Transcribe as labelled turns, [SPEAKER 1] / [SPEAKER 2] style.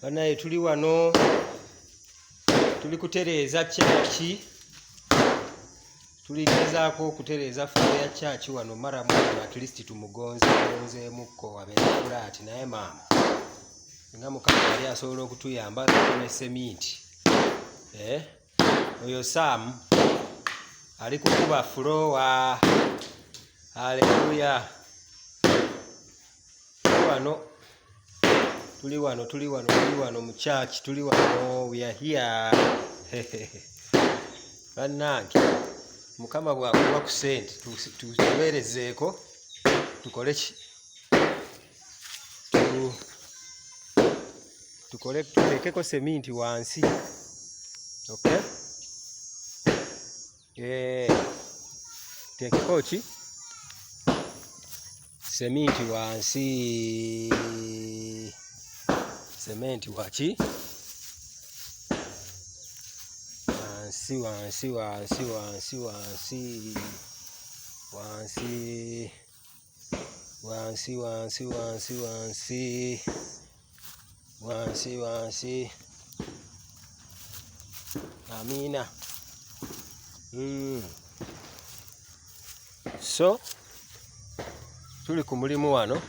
[SPEAKER 1] Banaye, tuli wano, tuli kutereeza kyaki, tuligezaako okutereeza floor ya church wano. Murram wano at least tumugonzegonzeemukko wabeere flat. Naye maama, nga Mukama yali asobola okutuyamba ne seminti, eh? Oyo Sam ali kukuba floor. Haleluya! Wano tuli, wano tuli, wano tuli, wano mu church tuli wano. We are here. Bannange, Mukama bwakuwa ku sente, tuweerezeeko, tukole ki? Tukole, tuteekeko seminti wansi. Okay, tuteekeko ki? Seminti wansi. Sementi waki? Wansi, wansi, wansi, wansi, wansi, wansi, wansi, wansi, wansi, wansi, wansi, wansi. Amiina. So tuli ku mulimu wano.